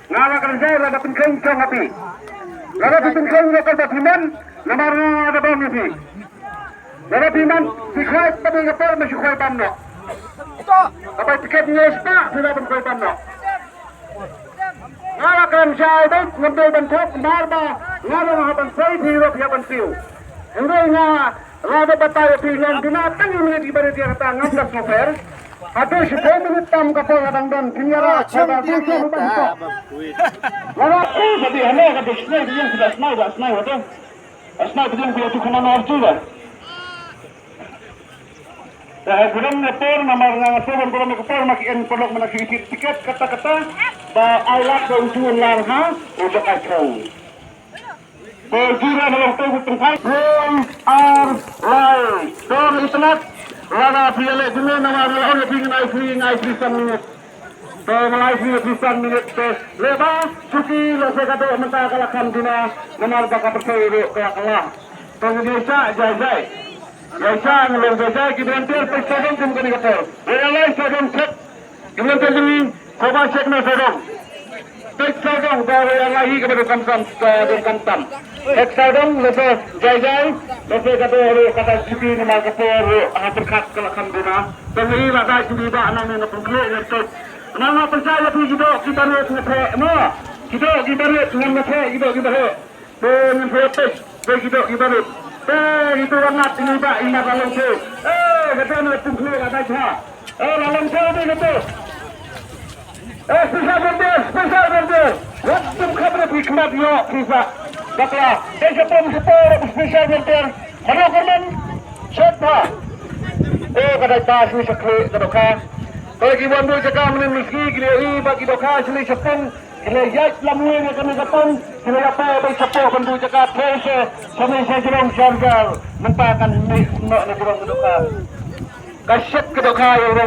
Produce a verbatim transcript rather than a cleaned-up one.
Nga la kren shai, lada pynkheiñ shong ha phi. Lada phi pynkheiñ ïa ka ba phi mon, namar nga da bam ïa phi. Lada phi mon, phi khwai pat ïa ka por, ma shu khwai bam noh. Ka bai tiket ngi spah, phi la ban khwai bam noh. Nga la kren shai beit, ngam dei ban thok, namar ba nga la nga ban sei, phi ruh phi ban siew. Hynrei nga la da batai ïa phi, ngan duna tang ïa minit iba rit ïa kata, ngam da sngewper. Haduh shiphew minit tam ka por ka dang don, phin ïa la, shong ba ding shong ba ding. Lada u ba dih hane ka dih snai dih yang sudah snai dah snai waduh. Snai dih yang pia tu kena nor tu dah. Dah gurem ne por namar nga ngasuh ban gurem ne por ma ki en polok mana ki tiket kata kata. Ba ai lak ba u tu lar ha, u jaka chong. Ba jira na long tei bu tengkai. Wei ar lai. Dong internet. Lada phi leh jingeh namar leh ong phi ngai free, ngai free san minit. Te ngai free, free san minit te. Leh ba suki leh se ka dok mynta ka la kham duna. Namar ba ka pyrthei dok ka la ka la. Te ngi sa jai jai. Jai sa ngi long jai jai ki volunteer pyrsa dong kum kani ka por. Wei ar lai sa dong check. Ki volunteer jong ngi, koba check na sawdong. Peit sawdong ba wei ar lai hi kaba donkam tam, ba donkam tam. Peit sawdong, lada jai jai, lada ka dei ruh kata jiti namar ka por ruh ha pyrkhat ka la kham duna. Tang hi lada jiti ba nang ne nga pynkhlieh ngan peit. Namar nga pynshai ïa phi ki doh ki barit nga theh mo. Ki doh ki barit ngan nga theh ki doh ki barit. Te ngin peit, te ki doh ki barit. Te itu rangat ini ba ina ka long tu. Eh, kata na pung kene la dai ha. Eh, la long tu ni kata. Eh, special volunteer, special volunteer. Wat tum khabra pi khmat yo ki sa. Bakla. Te sa pung sa pung special volunteer. Mano korban. Shot pa. Eh, kata ta sini sakle ka dohkha. Kalau ki wan doi jaka menen miski ki le i ba ki dohkha sini sa pung. Ki la ïaid lam wei na kane ka pung, ki la ïaid pa bai shapoh ban du jaka thei sha, sha mei sha jrong sha rgar, mynta kan mih noh na jrong ka dohkha. Ka shet ka dohkha ïa u